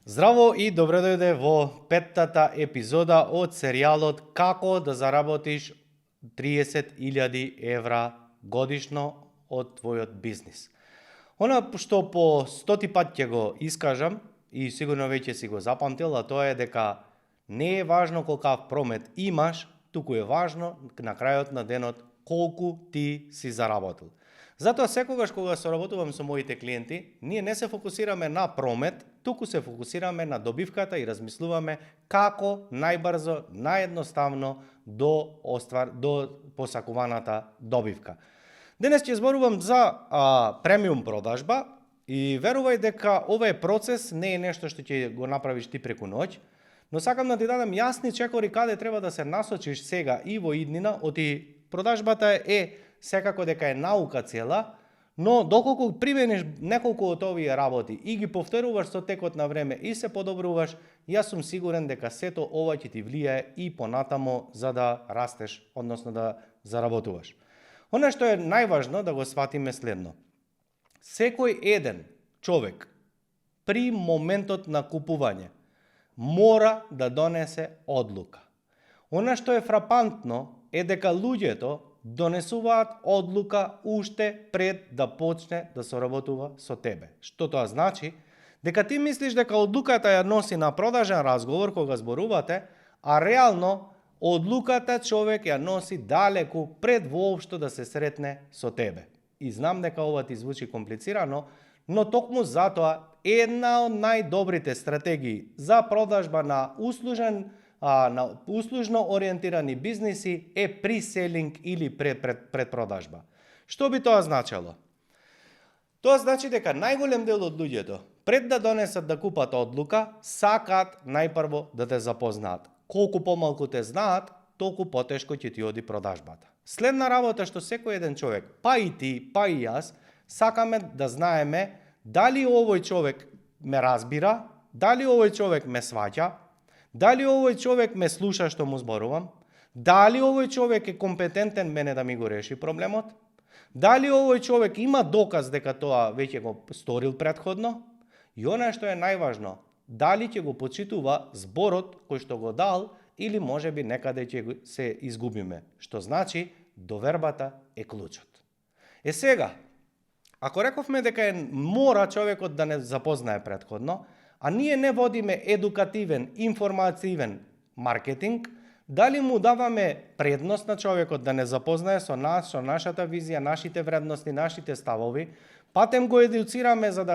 Здраво и добре дојде во петтата епизода од серијалот Како да заработиш 30.000 евра годишно од твојот бизнис. Она што по 100 пат ќе го искажам и сигурно веќе си го запамтил, а тоа е дека не е важно колкав промет имаш, туку е важно на крајот на денот колку ти си заработил. Затоа секогаш кога соработувам со моите клиенти, ние не се фокусираме на промет, туку се фокусираме на добивката и размислуваме како најбрзо, наједноставно до посакуваната добивка. Денес ќе зборувам за премиум продажба и верувај дека овој процес не е нешто што ќе го направиш ти преку ноќ, но сакам да ти дадам јасни чекори каде треба да се насочиш сега и во иднина, оти продажбата е секако дека е наука цела, но доколку примениш неколку од овие работи и ги повторуваш со текот на време и се подобруваш, јас сум сигурен дека сето ова ќе ти влијае и понатамо за да растеш, односно да заработуваш. Она што е најважно да го сватиме следно. Секој еден човек при моментот на купување мора да донесе одлука. Она што е фрапантно е дека луѓето донесуваат одлука уште пред да почне да соработува со тебе. Што тоа значи? Дека ти мислиш дека одлуката ја носи на продажен разговор кога зборувате, а реално одлуката човек ја носи далеку пред воопшто да се сретне со тебе. И знам дека ова ти звучи комплицирано, но токму затоа една од најдобрите стратегии за продажба на услужно ориентирани бизниси е преселинг или предпродажба. Што би тоа значело? Тоа значи дека најголем дел од луѓето пред да донесат да купат одлука, сакаат најпрво да те запознаат. Колку помалку те знаат, толку потешко ќе ти оди продажбата. Следна работа што секој еден човек, па и ти, па и јас, сакаме да знаеме дали овој човек ме разбира, дали овој човек ме сваќа, дали овој човек ме слуша што му зборувам, дали овој човек е компетентен мене да ми го реши проблемот, дали овој човек има доказ дека тоа веќе го сторил претходно, и она што е најважно, дали ќе го почитува зборот кој што го дал или можеби некаде ќе се изгубиме, што значи довербата е клучот. Сега, ако рековме дека мора човекот да не запознае претходно, а ние не водиме едукативен, информативен маркетинг, дали му даваме предност на човекот да не запознае со нас, со нашата визија, нашите вредности, нашите ставови, патем го едуцираме за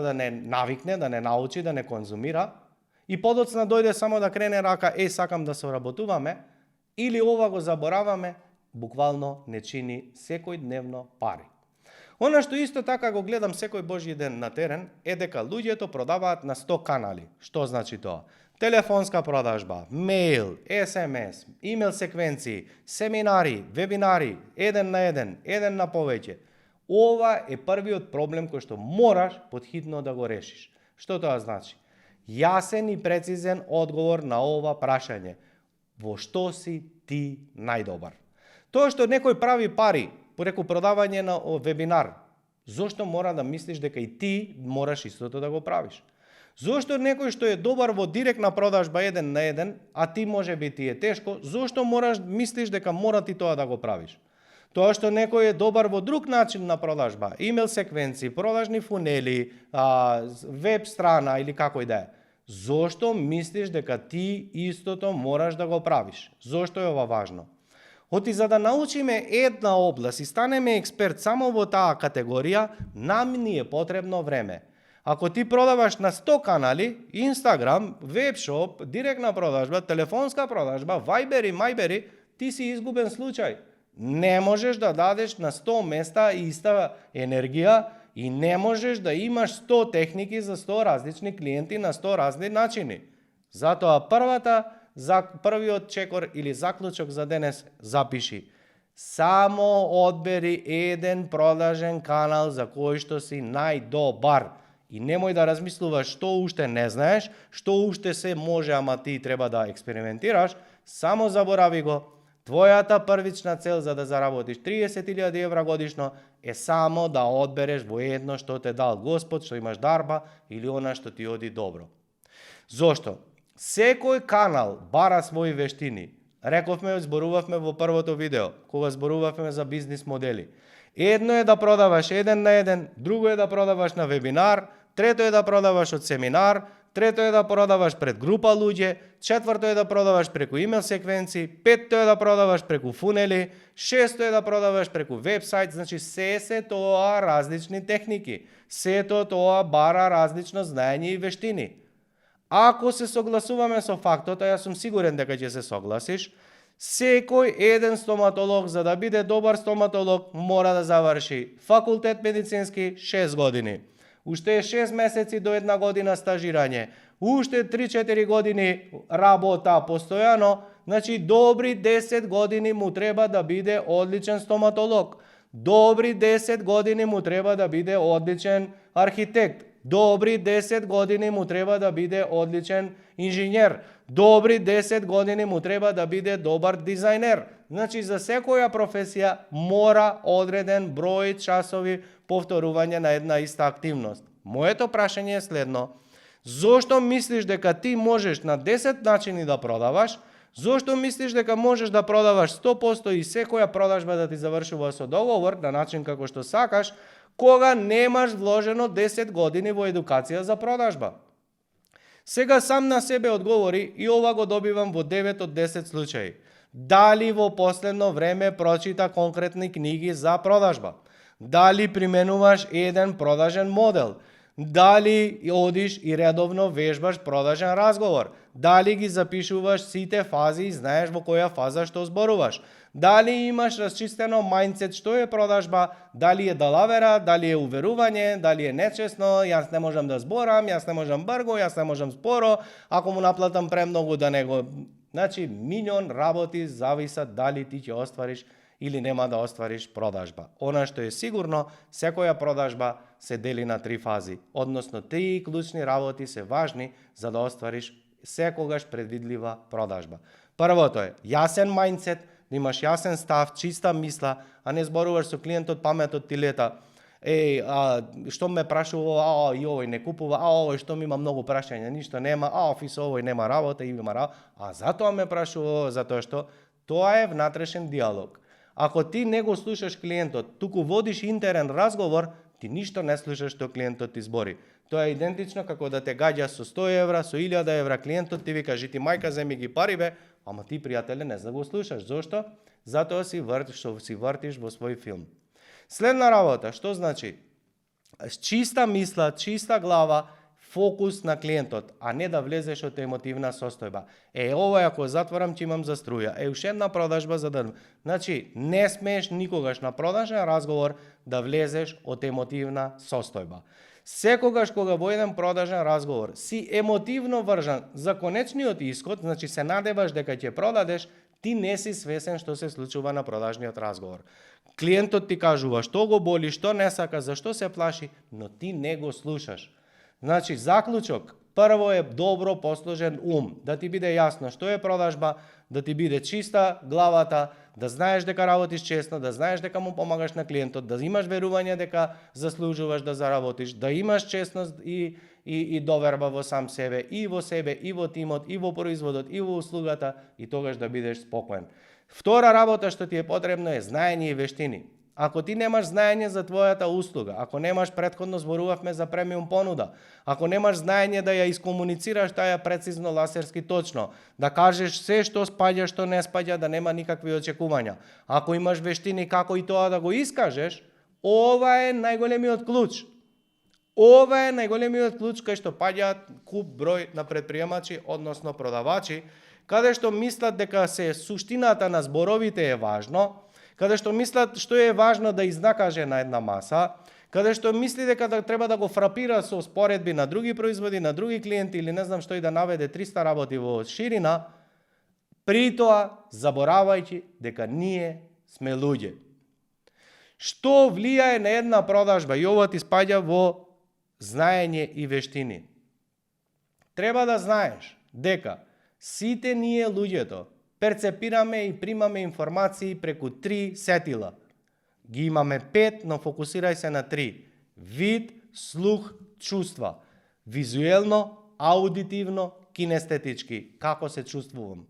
да не навикне, да не научи, да не конзумира, и подоцна дојде само да крене рака, сакам да соработуваме, или ова го забораваме, буквално не чини секојдневно пари. Она што исто така го гледам секој божји ден на терен е дека луѓето продаваат на 100 канали. Што значи тоа? Телефонска продажба, мејл, SMS, имейл секвенции, семинари, вебинари, еден на повеќе. Ова е првиот проблем кој што мораш подхитно да го решиш. Што тоа значи? Јасен и прецизен одговор на ова прашање. Во што си ти најдобар? Тоа што некој прави пари преку продавање на вебинар, зошто мора да мислиш дека и ти мораш истото да го правиш? Зошто некој што е добар во директна продажба еден на еден, а ти може би ти е тешко, зошто мислиш дека мора ти тоа да го правиш? Тоа што некој е добар во друг начин на продажба, имейл секвенции, продажни фунели, веб страна или како и да е, зошто мислиш дека ти истото мораш да го правиш? Зошто е ова важно? Оти за да научиме една област и станеме експерт само во таа категорија, нам ни е потребно време. Ако ти продаваш на 100 канали, Инстаграм, вебшоп, директна продажба, телефонска продажба, вајбери, мајбери, ти си изгубен случај. Не можеш да дадеш на 100 места иста енергија и не можеш да имаш 100 техники за 100 различни клиенти на 100 разни начини. Затоа првиот чекор или заклучок за денес запиши. Само одбери еден продажен канал за кој што си најдобар. И немој да размислуваш што уште не знаеш, што уште се може, ама ти треба да експериментираш, само заборави го. Твојата првична цел за да заработиш 30.000 евра годишно е само да одбереш во едно што те дал Господ, што имаш дарба или она што ти оди добро. Зошто? Секој канал бара своји вештини. Рековме, зборувавме во првото видео, кога зборувавме за бизнис модели. Едно е да продаваш еден на еден, друго е да продаваш на вебинар, трето е да продаваш од семинар, трето е да продаваш пред група луѓе, четврто е да продаваш преку имейл секвенци, петто е да продаваш преку фунели, шесто е да продаваш преку вебсайт, значи се тоа различни техники. Сето тоа бара различно знаење и вештини. Ако се согласуваме со фактот, а јас сум сигурен дека ќе се согласиш, секој еден стоматолог, за да биде добар стоматолог, мора да заврши факултет медицински 6 години. Уште 6 месеци до 1 година стажирање. Уште 3-4 години работа постојано, значи добри 10 години му треба да биде одличен стоматолог. Добри 10 години му треба да биде одличен архитект. Добри 10 години му треба да биде одличен инженер. Добри 10 години му треба да биде добар дизајнер. Значи за секоја професија мора одреден број часови повторување на една иста активност. Моето прашање е следно: зошто мислиш дека ти можеш на 10 начини да продаваш? Зошто мислиш дека можеш да продаваш 100% и секоја продажба да ти завршува со договор на начин како што сакаш, кога немаш вложено 10 години во едукација за продажба? Сега сам на себе одговори и ова го добивам во 9 од 10 случаи. Дали во последно време прочита конкретни книги за продажба? Дали применуваш еден продажен модел? Дали одиш и редовно вежбаш продажен разговор? Дали ги запишуваш сите фази и знаеш во која фаза што зборуваш? Дали имаш расчистено мајндсет што е продажба? Дали е далавера, дали е уверување, дали е нечесно, јас не можам да зборам, јас не можам брго, јас не можам споро, ако му наплатам премногу да не го... Значи, милион работи зависат дали ти ќе оствариш или нема да оствариш продажба. Она што е сигурно, секоја продажба се дели на 3 фази, односно 3 клучни работи се важни за да оствариш секогаш предвидлива продажба. Првото е јасен мајндсет, да имаш јасен став, чиста мисла, а не зборуваш со клиентот, паметот ти лета. Што ме прашува, и овој не купува, овој што ми има многу прашања, ништо нема, офис овој нема работа, има работа, а затоа ме прашува, затоа што тоа е внатрешен диалог. Ако ти не го слушаш клиентот, туку водиш интерен разговор, ти ништо не слушаш што клиентот ти збори. Тоа е идентично како да те гаѓа со 100 евра, со 1000 евра, клиентот ти вика, ти мајка земи ги пари бе, ама ти пријателе не за го слушаш. Зошто? Затоа си вртиш во свој филм. Следна работа, што значи? Чиста мисла, чиста глава, фокус на клиентот, а не да влезеш од емотивна состојба. Ова ако затворам ќе имам за струја. Уште една продажба за да... Значи, не смееш никогаш на продажен разговор да влезеш од емотивна состојба. Секогаш кога во еден продажен разговор си емотивно вржан за конечниот исход, значи се надеваш дека ќе продадеш, ти не си свесен што се случува на продажниот разговор. Клиентот ти кажува што го боли, што не сака, зашто се плаши, но ти не го слушаш. Значи, заклучок, прво е добро посложен ум, да ти биде јасно што е продажба, да ти биде чиста главата, да знаеш дека работиш честно, да знаеш дека му помагаш на клиентот, да имаш верување дека заслужуваш да заработиш, да имаш честност и доверба во сам себе, и во тимот, и во производот, и во услугата, и тогаш да бидеш спокоен. Втора работа што ти е потребно е знаење и вештини. Ако ти немаш знаење за твојата услуга, ако немаш, претходно зборувавме за премиум понуда, ако немаш знаење да ја искомуницираш таја прецизно, ласерски точно, да кажеш се што спаѓа, што не спаѓа, да нема никакви очекувања, ако имаш вештини како и тоа да го искажеш, ова е најголемиот клуч. Ова е најголемиот клуч кај што паѓаат куп број на предприемачи, односно продавачи, каде што мислат дека се суштината на зборовите е важно, каде што мислат што е важно да изнакаже на една маса, каде што мисли дека треба да го фрапира со споредби на други производи, на други клиенти или не знам што и да наведе 300 работи во ширина, при тоа заборавајќи дека ние сме луѓе. Што влијае на една продажба и ова ти спаѓа во знаење и вештини. Треба да знаеш дека сите ние луѓето перцепираме и примаме информации преку 3 сетила. Ги имаме 5, но фокусирај се на 3. Вид, слух, чувства. Визуелно, аудитивно, кинестетички, како се чувствувам.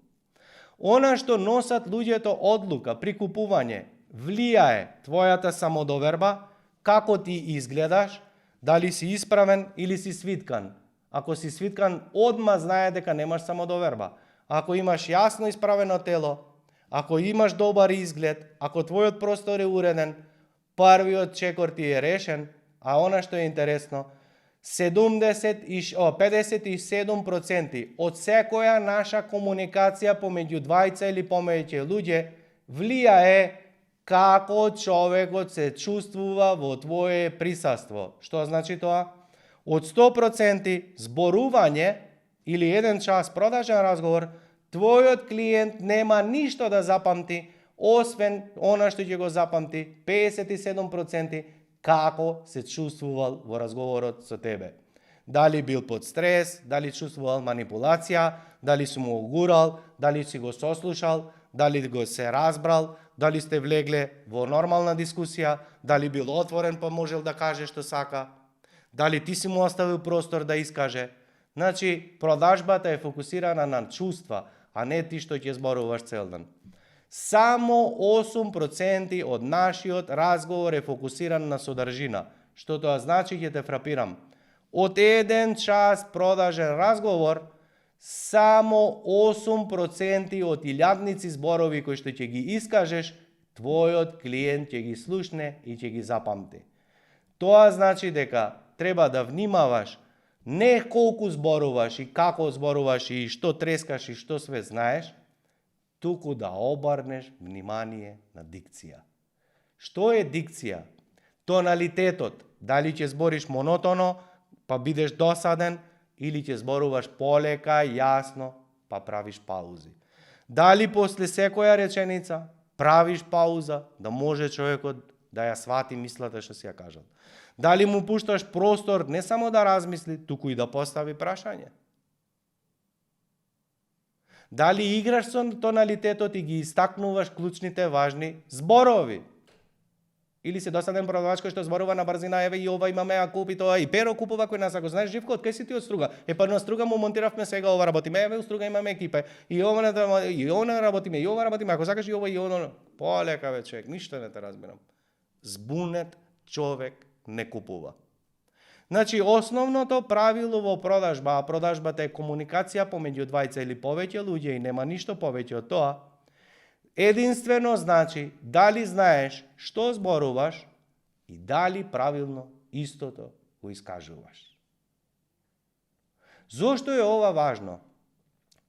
Она што носат луѓето одлука при купување, влијае твојата самодоверба, како ти изгледаш, дали си исправен или си свиткан. Ако си свиткан, одма знае дека немаш самодоверба. Ако имаш јасно исправено тело, ако имаш добар изглед, ако твојот простор е уреден, првиот чекор ти е решен, а она што е интересно, 57% од секоја наша комуникација помеѓу двајца или повеќе луѓе влијае како човекот се чувствува во твое присуство. Што значи тоа? Од 100% зборување или 1 час продажен разговор, твојот клиент нема ништо да запамти, освен она што ќе го запамти 57% како се чувствувал во разговорот со тебе. Дали бил под стрес, дали чувствувал манипулација, дали си му огурал, дали си го сослушал, дали го се разбрал, дали сте влегле во нормална дискусија, дали бил отворен па можел да каже што сака, дали ти си му оставил простор да искаже. Значи, продажбата е фокусирана на чувства, а не ти што ќе зборуваш цел ден. Само 8% од нашиот разговор е фокусиран на содржина. Што тоа значи, ќе те фрапирам. Од 1 час продажен разговор, само 8% од илјадници зборови кои што ќе ги искажеш, твојот клиент ќе ги слушне и ќе ги запамти. Тоа значи дека треба да внимаваш не колку зборуваш и како зборуваш и што трескаш и што све знаеш, туку да обрнеш внимание на дикција. Што е дикција? Тоналитетот. Дали ќе збориш монотоно, па бидеш досаден, или ќе зборуваш полека, јасно, па правиш паузи. Дали после секоја реченица правиш пауза, да може човекот да ја свати мислата што си ја кажал. Дали му пушташ простор не само да размисли, туку и да постави прашање. Дали играш со тоналитетот и ги истакнуваш клучните важни зборови? Или се досаден продавач кој што зборува на брзина, еве и ова имаме, а купи тоа, и Перо купува кој нас, ако знаеш Живко, од кај си ти од Струга? Па на Струга му монтиравме сега, ова работиме, еве у Струга имаме екипе, и ова работиме, ако сакаш и ова и оно. Полека ве човек, ништо не те разбирам. Збунет човек не купува. Значи, основното правило во продажба, а продажбата е комуникација помеѓу двајца или повеќе луѓе и нема ништо повеќе од тоа, единствено значи дали знаеш што зборуваш и дали правилно истото го искажуваш. Зошто е ова важно?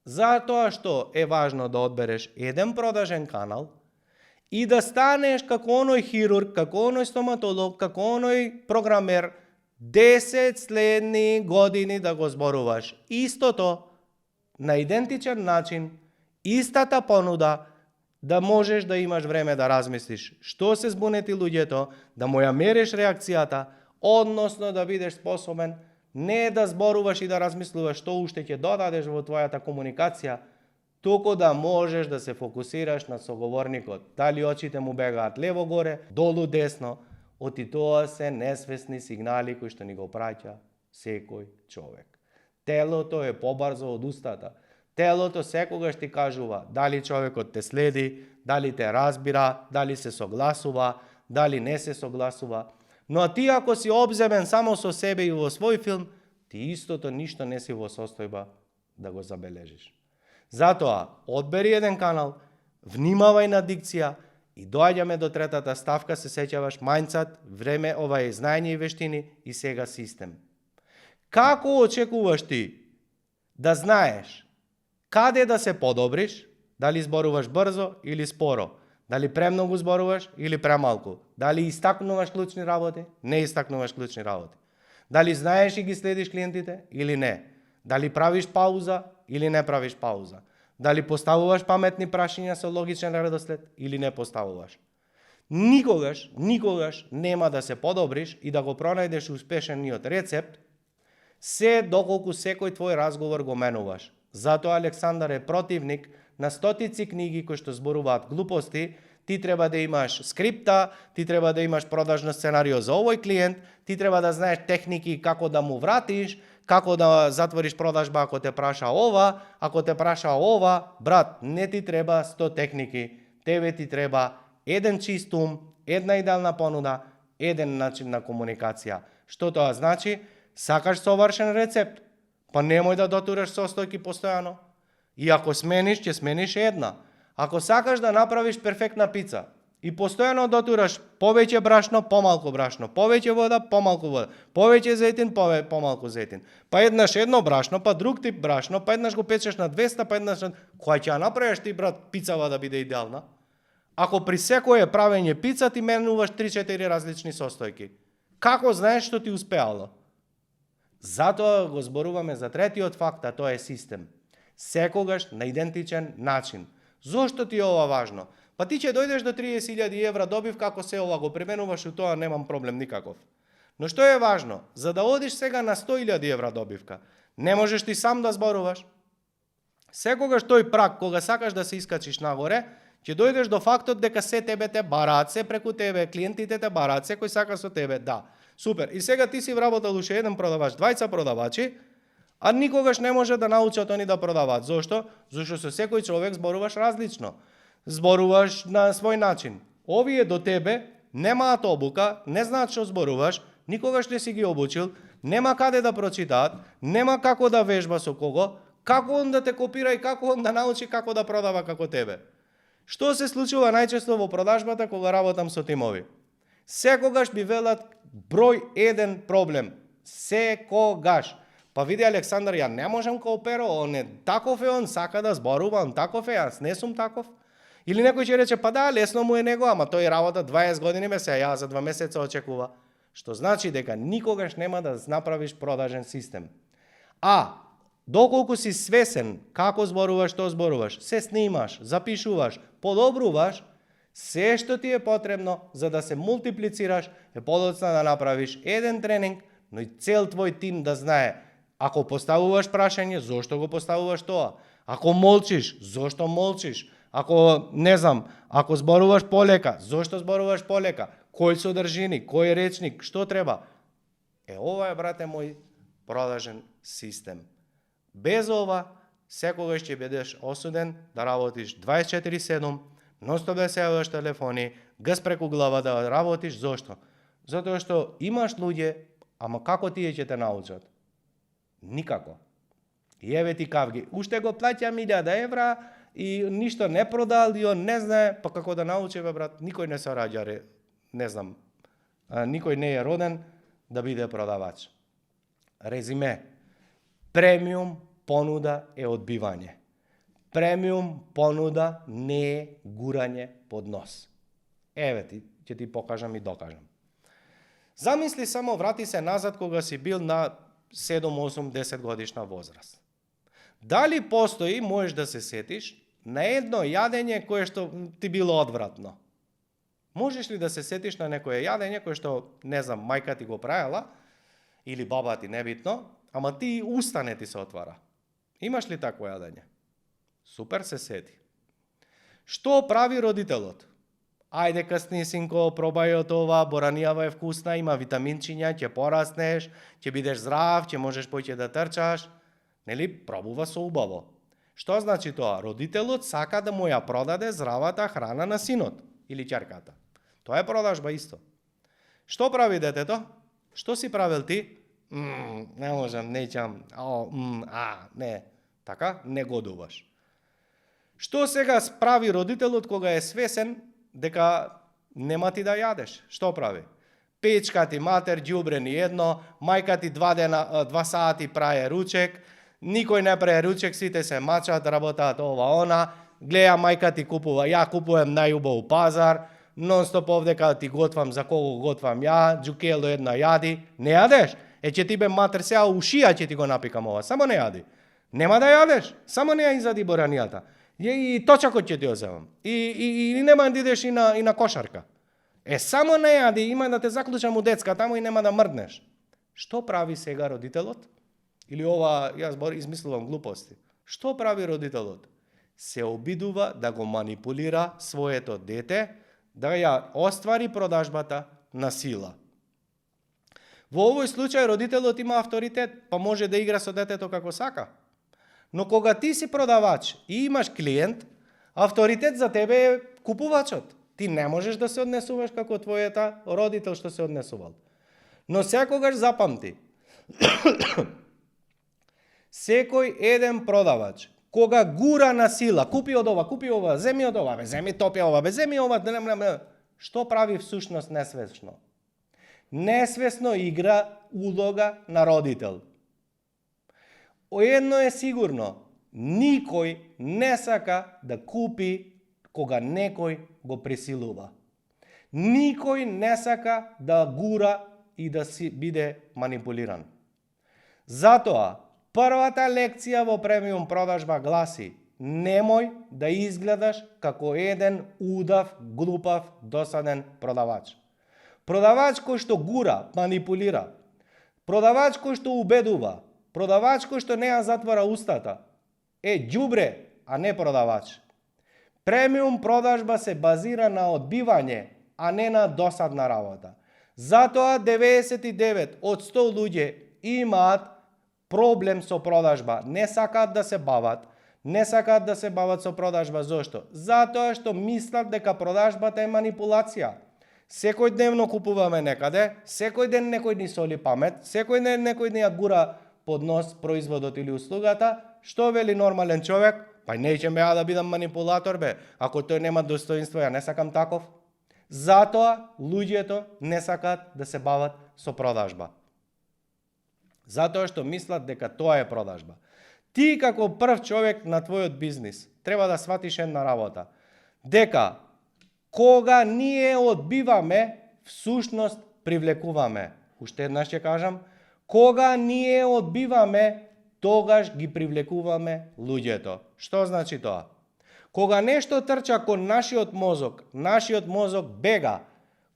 Затоа што е важно да одбереш еден продажен канал и да станеш како оној хирург, како оној стоматолог, како оној програмер, 10 следни години да го зборуваш истото на идентичен начин, истата понуда, да можеш да имаш време да размислиш што се збунети луѓето, да му ја мериш реакцијата, односно да бидеш способен не да зборуваш и да размислуваш што уште ќе додадеш во твојата комуникација, туку да можеш да се фокусираш на соговорникот. Дали очите му бегаат лево горе, долу десно, оти тоа се несвесни сигнали кои што ни го праќа секој човек. Телото е побрзо од устата. Телото секогаш ти кажува дали човекот те следи, дали те разбира, дали се согласува, дали не се согласува. Но ти ако си обземен само со себе и во свој филм, ти истото ништо не си во состојба да го забележиш. Затоа, одбери еден канал, внимавај на дикција и доаѓаме до третата ставка, се сеќаваш, мајндсет, време, ова е знаење и вештини и сега систем. Како очекуваш ти да знаеш каде да се подобриш, дали зборуваш брзо или споро, дали премногу зборуваш или премалку, дали истакнуваш клучни работи, не истакнуваш клучни работи, дали знаеш и ги следиш клиентите или не, дали правиш пауза или не правиш пауза, дали поставуваш паметни прашања со логичен редослед или не поставуваш. Никогаш нема да се подобриш и да го пронајдеш успешниот рецепт, се доколку секој твој разговор го менуваш. Затоа Александар е противник на стотици книги кои што зборуваат глупости, ти треба да имаш скрипта, ти треба да имаш продажно сценарио за овој клиент, ти треба да знаеш техники како да му вратиш, како да затвориш продажба ако те праша ова, ако те праша ова, брат, не ти треба 100 техники, тебе ти треба еден чист ум, една идеална понуда, еден начин на комуникација. Што тоа значи? Сакаш совршен рецепт, па немој да дотураш состојки постојано. И ако смениш, ќе смениш една. Ако сакаш да направиш перфектна пица и постојано дотураш повеќе брашно, помалку брашно, повеќе вода, помалку вода, повеќе зејтин, помалку зејтин. Па еднаш едно брашно, па друг тип брашно, па еднаш го печеш на 200, па еднаш која ќе ја направиш ти, брат, пицава да биде идеална? Ако при секое правење пица ти менуваш 3-4 различни состојки, како знаеш што ти успеало? Затоа го зборуваме за третиот факт, а тоа е систем. Секогаш на идентичен начин. Зошто ти е ова важно? Па ти ќе дојдеш до 30.000 евра добивка, ако се ова го применуваш, у тоа немам проблем никаков. Но што е важно? За да одиш сега на 100.000 евра добивка, не можеш ти сам да зборуваш. Секогаш тој праг, кога сакаш да се искачиш нагоре, ќе дојдеш до фактот дека се тебе те бараат, се преку тебе, клиентите те бараат, секој сака со тебе, да. Супер. И сега ти си вработал уште еден продавач, двајца продавачи, а никогаш не може да научат они да продаваат. Зошто? Зошто со секој човек зборуваш различно. Зборуваш на свој начин. Овие до тебе немаат обука, не знаат што зборуваш, никогаш не си ги обучил, нема каде да прочитаат, нема како да вежба со кого, како он да те копира и како он да научи како да продава како тебе. Што се случува најчесто во продажбата кога работам со тимови? Секогаш ми велат број еден проблем. Секогаш. Па види Александар, ја не можам као Перо, он е таков е, он сака да зборува, он таков е, јас не сум таков. Или некој ќе рече, па да, лесно му е него, ама тој работа 20 години ме се, ја за 2 месеца очекува. Што значи дека никогаш нема да направиш продажен систем. А, доколку си свесен како зборуваш, што зборуваш, се снимаш, запишуваш, подобруваш, се што ти е потребно за да се мултиплицираш, е подоцна да направиш еден тренинг, но и цел твој тим да знае. Ако поставуваш прашање, зошто го поставуваш тоа? Ако молчиш, зошто молчиш? Ако, не знам, ако зборуваш полека, зошто зборуваш полека? Кој содржини, кој речник, што треба? Ова е, брате мој, продажен систем. Без ова, секогаш ќе бидеш осуден да работиш 24/7, ностоп да се јаваш телефони, газ преку глава да работиш. Зошто? Затоа што имаш луѓе, ама како тие ќе те научат? Никако. И еве ти кавги, уште го плаќам 1000 евра и ништо не продал и он не знае, па како да научи, бе, брат? Никој не се раѓа, не знам, никој не е роден да биде продавач. Резиме, премиум понуда е одбивање. Премиум понуда не е гурање под нос. Еве ти, ќе ти покажам и докажам. Замисли само, врати се назад кога си бил на 7, 8, 10 годишна возраст. Дали постои, можеш да се сетиш, на едно јадење кое што ти било одвратно? Можеш ли да се сетиш на некое јадење кое што, не знам, мајка ти го правила, или баба ти, небитно, ама ти уста не ти се отвара? Имаш ли такво јадење? Супер, се сети. Што прави родителот? Ајде касни, синко, пробај од ова, боранијава е вкусна, има витаминчиња, ќе пораснеш, ќе бидеш здрав, ќе можеш поќе да трчаш. Нели, пробува со убаво. Што значи тоа? Родителот сака да му ја продаде здравата храна на синот или ќерката. Тоа е продажба исто. Што прави детето? Што си правил ти? Не можам, неќам, не, така, не годуваш. Што сега прави родителот кога е свесен дека нема ти да јадеш? Што прави? Печка ти матер, ѓубрени едно, мајка ти 2 сати праje ручек, никој не праje ручек, сите се мачат, работаат ова она, гледа мајка ти купува, ја купувам најубав пазар, нонстоп овдека ти готвам за кого готвам ја, џукело една јади, не јадеш? Ќе ти бе матер сега ушија ќе ти го напикам ова, само не јади. Нема да јадеш, само не ја изади боранијата. И точакот ќе ти оземам. И нема да идеш и на кошарка. Само не јади, има да те заклучам у детска таму и нема да мрднеш. Што прави сега родителот? Или ова, јас измислувам глупости. Што прави родителот? Се обидува да го манипулира своето дете, да ја оствари продажбата на сила. Во овој случај родителот има авторитет, па може да игра со детето како сака. Но кога ти си продавач и имаш клиент, авторитет за тебе е купувачот. Ти не можеш да се однесуваш како твојата родител што се однесувал. Но секогаш запамти, секој еден продавач, кога гура на сила, купи од ова, купи ова, земи од ова, земи топи ова, земи ова, што прави всушност несвесно? Несвесно игра улога на родител. Едно е сигурно, никој не сака да купи кога некој го присилува. Никој не сака да гура и да си биде манипулиран. Затоа, првата лекција во премиум продажба гласи: немој да изгледаш како еден удав, глупав, досаден продавач. Продавач кој што гура, манипулира. Продавач кој што убедува. Продавач кој што не ја затвара устата е ѓубре, а не продавач. Премиум продажба се базира на одбивање, а не на досадна работа. Затоа 99 од 100 луѓе имаат проблем со продажба, не сакаат да се бават, не сакаат да се бават со продажба. Зошто? Затоа што мислат дека продажбата е манипулација. Секој дневно купуваме некаде, секој ден некој ни соли памет, секој ден некој ни ја гура под нос производот или услугата. Што вели нормален човек? Па не ќе ја да бидам манипулатор бе, ако тој нема достоинство, ја не сакам таков. Затоа луѓето не сакаат да се бават со продажба. Затоа што мислат дека тоа е продажба. Ти како прв човек на твојот бизнис треба да сватиш една работа. Дека кога ние одбиваме, всушност привлекуваме. Уште еднаш ќе кажам, кога ние одбиваме, тогаш ги привлекуваме луѓето. Што значи тоа? Кога нешто трча кон нашиот мозок бега.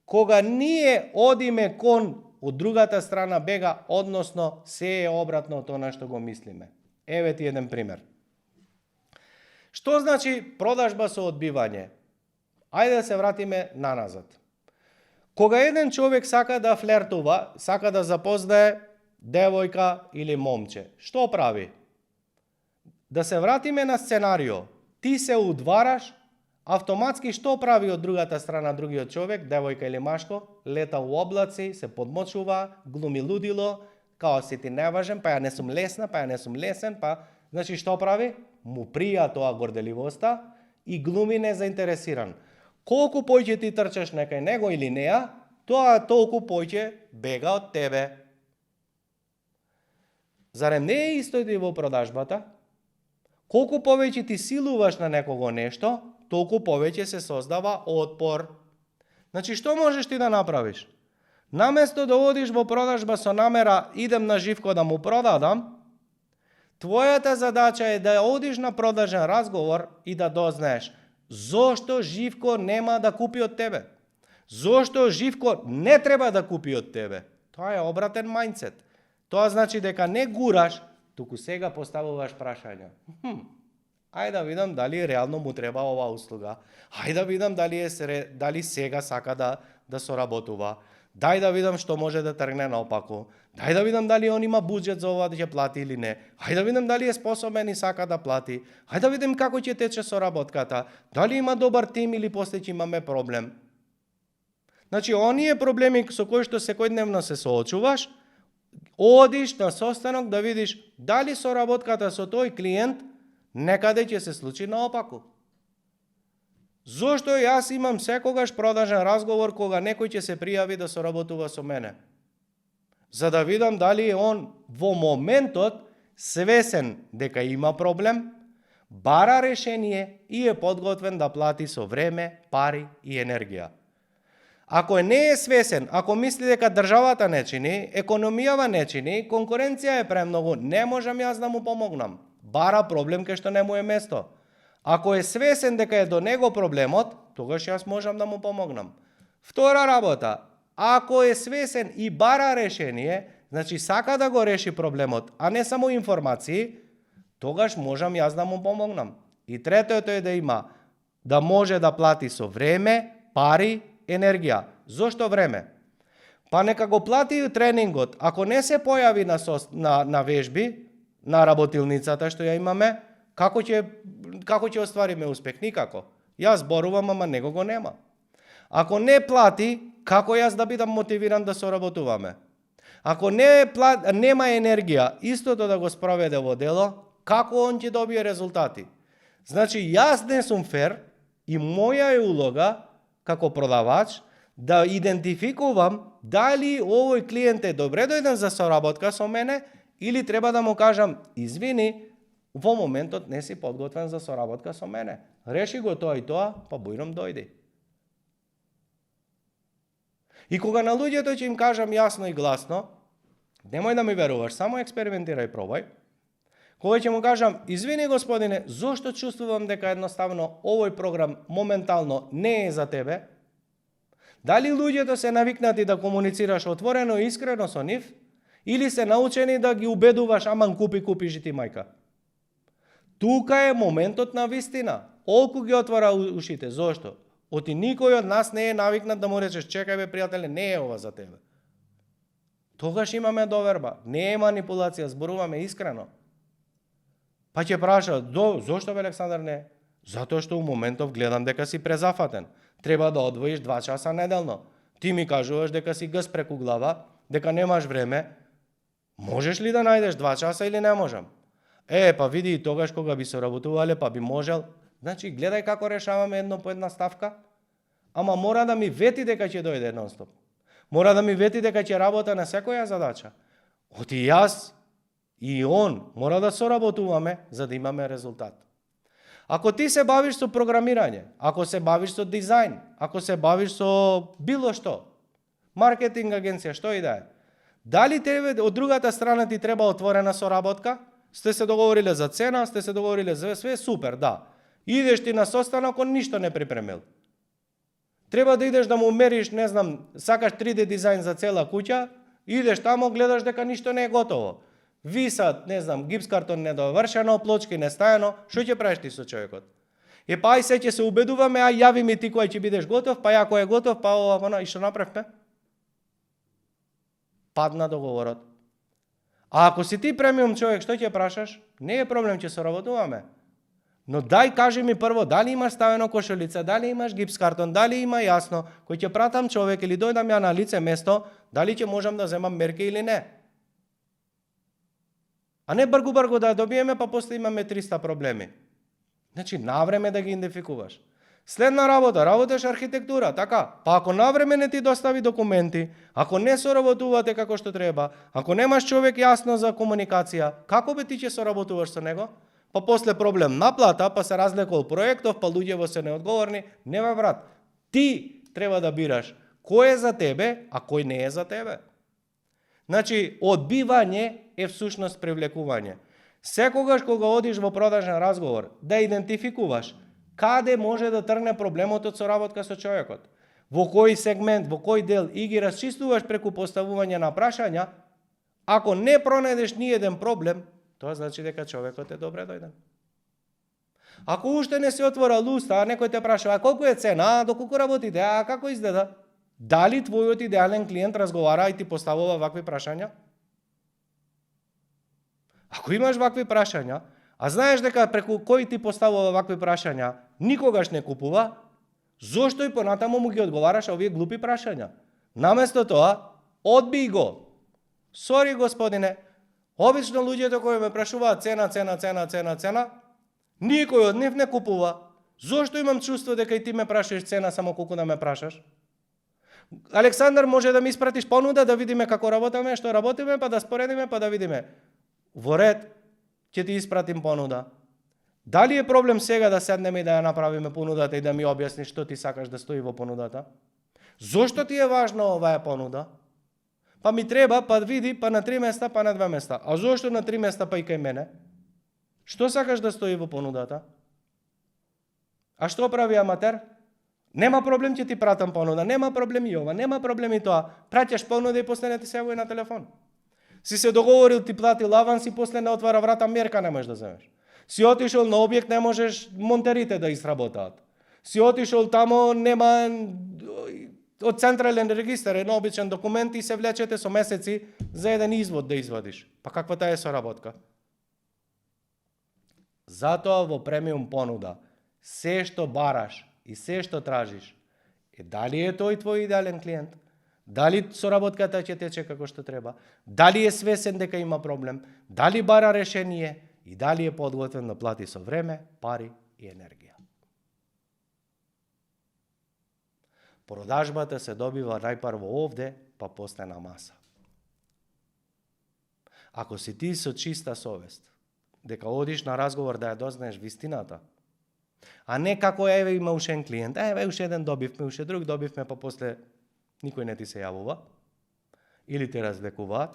Кога ние одиме кон од другата страна бега, односно се е обратно од тоа што го мислиме. Еве ти еден пример. Што значи продажба со одбивање? Ајде да се вратиме наназад. Кога еден човек сака да флертува, сака да запознае девојка или момче, што прави? Да се вратиме на сценарио. Ти се удвараш, автоматски што прави од другата страна другиот човек, девојка или машко? Лета у облаци, се подмочува, глуми лудило, као си ти неважен, па ја не сум лесна, па ја не сум лесен, па... Значи што прави? Му прија тоа горделивоста и глуми незаинтересиран. Колку поќе ти трчаш некај него или неа, тоа толку поќе бега од тебе. Зарем не е исто и во продажбата? Колку повеќе ти силуваш на некого нешто, толку повеќе се создава отпор. Значи, што можеш ти да направиш? Наместо да одиш во продажба со намера идем на Живко да му продадам, твојата задача е да одиш на продажен разговор и да дознаеш зошто Живко нема да купи од тебе. Зошто Живко не треба да купи од тебе. Тоа е обратен мајндсет. Тоа значи дека не гураш, туку сега поставуваш прашања. Ајде да видам дали реално му треба оваа услуга. Ајде да видам дали сега сака да соработува. Дај да видам што може да тргне наопаку. Дај да видам дали он има буџет за ова да ќе плати или не. Ајде да видам дали е способен и сака да плати. Ајде да видим како ќе тече соработката. Дали има добар тим или после ќе имаме проблем. Значи, оние проблеми со кои што секојдневно се соочуваш, одиш на состанок да видиш дали соработката со тој клиент некаде ќе се случи наопаку. Зошто јас имам секогаш продажен разговор кога некој ќе се пријави да соработува со мене? За да видам дали е он во моментот свесен дека има проблем, бара решение и е подготвен да плати со време, пари и енергија. Ако не е свесен, ако мисли дека државата не чини, економијава не чини, конкуренција е премногу, не можам јас да му помогнам. Бара проблем кај што не му е место. Ако е свесен дека е до него проблемот, тогаш јас можам да му помогнам. Втора работа, ако е свесен и бара решение, значи сака да го реши проблемот, а не само информации, тогаш можам јас да му помогнам. И третото е да може да плати со време, пари, енергија. Зошто време? Па нека го плати тренингот. Ако не се појави на вежби, на работилницата што ја имаме, како ќе оствариме успех? Никако. Јас зборувам, ама него го нема. Ако не плати, како јас да бидам мотивиран да соработуваме? Ако нема енергија, истото да го спроведе во дело, како он ќе добие резултати? Значи, јас не сум фер и моја е улога, како продавач, да идентификувам дали овој клиент е добре дојден за соработка со мене или треба да му кажам, извини, во моментот не си подготвен за соработка со мене. Реши го тоа и тоа, па бујном дојди. И кога на луѓето ќе им кажам јасно и гласно, немој да ми веруваш, само експериментирај, пробај. Кога ќе му кажам, извини господине, зошто чувствувам дека едноставно овој програм моментално не е за тебе? Дали луѓето се навикнати да комуницираш отворено и искрено со нив, или се научени да ги убедуваш, аман купиш и ти мајка? Тука е моментот на вистина. Олку ги отвора ушите. Зошто? Оти никој од нас не е навикнат да му речеш, чекај бе, пријателе, не е ова за тебе. Тогаш имаме доверба. Не е манипулација, зборуваме искрено. Па ќе праша, зошто бе, Александар, не? Затоа што у моментов гледам дека си презафатен. Треба да одвоиш 2 часа неделно. Ти ми кажуваш дека си гъс преку глава, дека немаш време. Можеш ли да најдеш 2 часа или не можам? Па види и тогаш кога би соработувале, па би можел. Значи, гледај како решаваме едно по една ставка. Ама мора да ми вети дека ќе дојде нон-стоп. Мора да ми вети дека ќе работа на секоја задача. Оти јас и он мора да соработуваме за да имаме резултат. Ако ти се бавиш со програмирање, ако се бавиш со дизајн, ако се бавиш со било што, маркетинг агенција, што и да е, дали тебе од другата страна ти треба отворена соработка? Сте се договориле за цена, сте се договориле за све, супер, да. Идеш ти на состанок, он ништо не припремил. Треба да идеш да му мериш, не знам, сакаш 3D дизајн за цела куќа, идеш тамо, гледаш дека ништо не е готово. Висат, не знам, гипс картон недовршено, плочки не стајано, што ќе правиш ти со човекот? Па ај се ќе се убедуваме, јави ми ти кој ќе бидеш готов, па ја кој е готов, па ова, и што направме? Падна договорот. А ако си ти премиум човек, што ќе прашаш? Не е проблем, ќе соработуваме. Но дај кажи ми прво, дали имаш ставено кошелица, дали имаш гипс картон, дали има јасно, кој ќе пратам човек или дојдам ја на лице место, дали ќе можам да земам мерки или не. А не бргу да добиеме, па после имаме 300 проблеми. Значи, навреме да ги идентификуваш. Следна работа, работеш архитектура, така. Па ако навреме не ти достави документи, ако не соработувате како што треба, ако немаш човек јасно за комуникација, како бе ти ќе соработуваш со него? Па после проблем наплата, па се разлекол проектов, па луѓево се неодговорни. Нема брат. Ти треба да бираш кој е за тебе, а кој не е за тебе. Значи, одбивање е всушност привлекување. Секогаш кога одиш во продажен разговор, да идентификуваш каде може да тргне проблемот од соработка со човекот, во кој сегмент, во кој дел, и ги расчистуваш преку поставување на прашања. Ако не пронајдеш ни еден проблем, тоа значи дека човекот е добре дојден. Ако уште не се отвора уста, а некој те праша, колку е цена, доколку работите, како изгледа? Дали твојот идеален клиент разговара и ти поставува вакви прашања? Ако имаш вакви прашања, а знаеш дека преку кој ти поставува вакви прашања, никогаш не купува, зошто и понатаму му ги одговараш овие глупи прашања? Наместо тоа, одбий го. Сори, господине, обично луѓето кои ме прашуваат цена, никој од нив не купува. Зошто имам чувство дека и ти ме прашаш цена само колку да ме прашаш? Александар, може да ми испратиш понуда да видиме како работиме, што работиме, па да споредиме, па да видиме. Во ред, ќе ти испратим понуда. Дали е проблем сега да седнеме и да ја направиме понудата и да ми објасниш што ти сакаш да стои во понудата? Зошто ти е важно оваа понуда? Па ми треба, па види, па на 3 места, па на 2 места. А зошто на 3 места, па и кај мене? Што сакаш да стои во понудата? А што прави аматер? Нема проблем, ќе ти пратам понуда, нема проблем и ова, нема проблем и тоа. Праќаш понуда и после не ти се јавува на телефон. Си се договорил, ти платил аванс и после не отвара врата, мерка не можеш да земеш. Си отишол на објект, не можеш монтерите да изработаат. Си отишол тамо, нема од централен регистар едно обичен документ и се влечете со месеци за еден извод да извадиш. Па каква таа е соработка? Затоа во премиум понуда, се што бараш и се што тражиш, дали е тој твој идеален клиент? Дали соработката ќе тече како што треба? Дали е свесен дека има проблем? Дали бара решение? И дали е подготвен да плати со време, пари и енергија? Продажбата се добива најпрво овде, па после на маса. Ако си ти со чиста совест, дека одиш на разговор да ја дознаеш вистината, а не како еве има уште еден клиент, еве уште еден добивме, уште друг добивме, па после никој не ти се јавува, или те развлекуваат,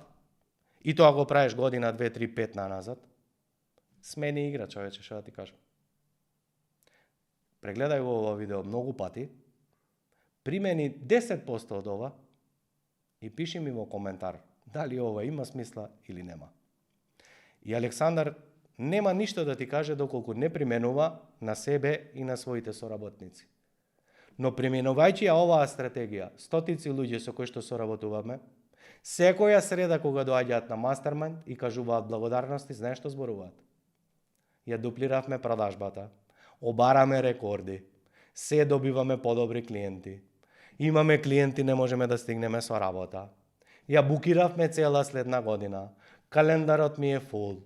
и тоа го правиш година, 2, 3, 5 назад, смени игра, човече, што да ти кажам. Прегледај го ова видео многу пати, примени 10% од ова и пиши ми во коментар дали ова има смисла или нема. И Александар нема ништо да ти каже доколку не применува на себе и на своите соработници. Но применувајќи ја оваа стратегија, стотици луѓе со кои што соработуваме, секоја среда кога доаѓаат на мастермајнд и кажуваат благодарности, знаеш што зборуваат? Ја дуплиравме продажбата, обараме рекорди, се добиваме подобри клиенти, имаме клиенти, не можеме да стигнеме со работа, ја букиравме цела следна година, календарот ми е фул,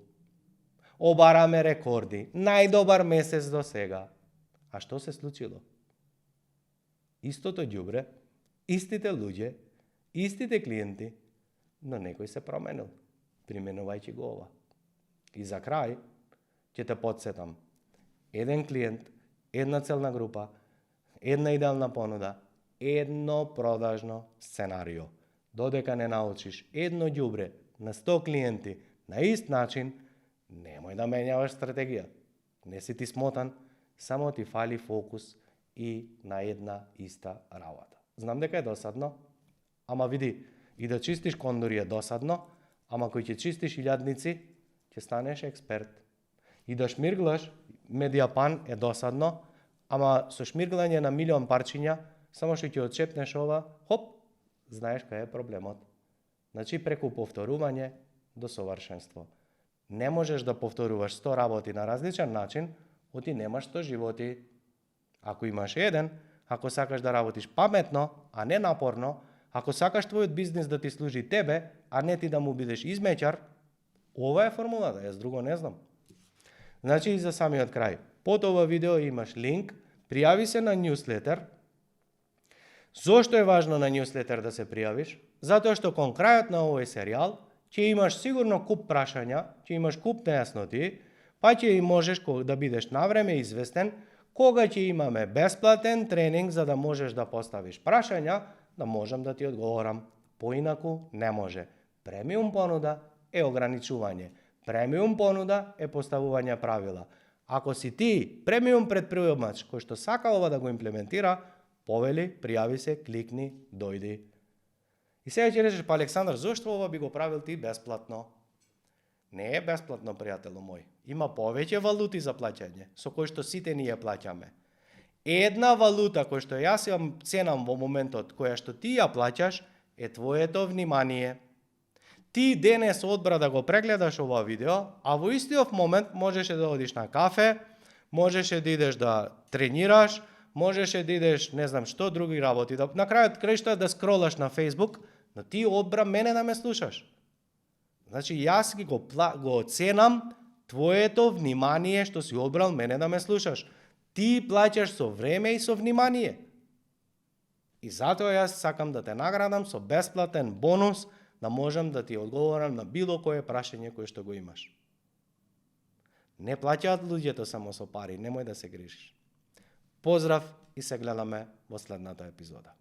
обараме рекорди, најдобар месец до сега. А што се случило? Истото ѓубре, истите луѓе, истите клиенти, но некој се променил, применувајќи го ова. И за крај, ќе те подсетам, еден клиент, една целна група, една идеална понуда, едно продажно сценарио. Додека не научиш едно ѓубре на 100 клиенти на ист начин, немој да менјаваш стратегија. Не си ти смотан, само ти фали фокус и на една иста работа. Знам дека е досадно, ама види, и да чистиш кондори е досадно, ама кој ќе чистиш илјадници, ќе станеш експерт. И да шмирглаш медиапан е досадно, ама со шмирглање на милион парчиња, само што ќе отчепнеш ова, хоп, знаеш кај е проблемот. Значи преку повторување до совршенство. Не можеш да повторуваш 100 работи на различен начин, оти немаш 100 животи. Ако имаш еден, ако сакаш да работиш паметно, а не напорно, ако сакаш твојот бизнис да ти служи тебе, а не ти да му бидеш измеќар, ова е формулата, јас друго не знам. Значи и за самиот крај. Под ова видео имаш линк, пријави се на newsletter. Зошто е важно на newsletter да се пријавиш? Затоа што кон крајот на овој серијал ќе имаш сигурно куп прашања, ќе имаш куп нејасноти, па ќе и можеш да бидеш навреме известен кога ќе имаме бесплатен тренинг за да можеш да поставиш прашања, да можам да ти одговорам. Поинаку не може. Премиум понуда е ограничување. Премиум понуда е поставување правила. Ако си ти премиум предприемач кој што сака ова да го имплементира, повели, пријави се, кликни, дојди. И сега ќе речеш, па Александар, зошто ова би го правил ти бесплатно? Не е бесплатно, пријатело мој. Има повеќе валути за плаќање, со кои што сите ние плаќаме. Една валута која што јас имам ценам во моментот, која што ти ја плаќаш, е твоето внимание. Ти денес одбра да го прегледаш ова видео, а во истиот момент можеше да одиш на кафе, можеше да идеш да тренираш, можеше да идеш, не знам што други работи, да на крајот краишта да скролаш на Facebook, но ти одбра мене да ме слушаш. Значи јас ги го оценам твоето внимание што си одбрал мене да ме слушаш. Ти плаќаш со време и со внимание. И затоа јас сакам да те наградам со бесплатен бонус, да можам да ти одговорам на било кое прашање кое што го имаш. Не плаќаат луѓето само со пари, немој да се грешиш. Поздрав и се гледаме во следната епизода.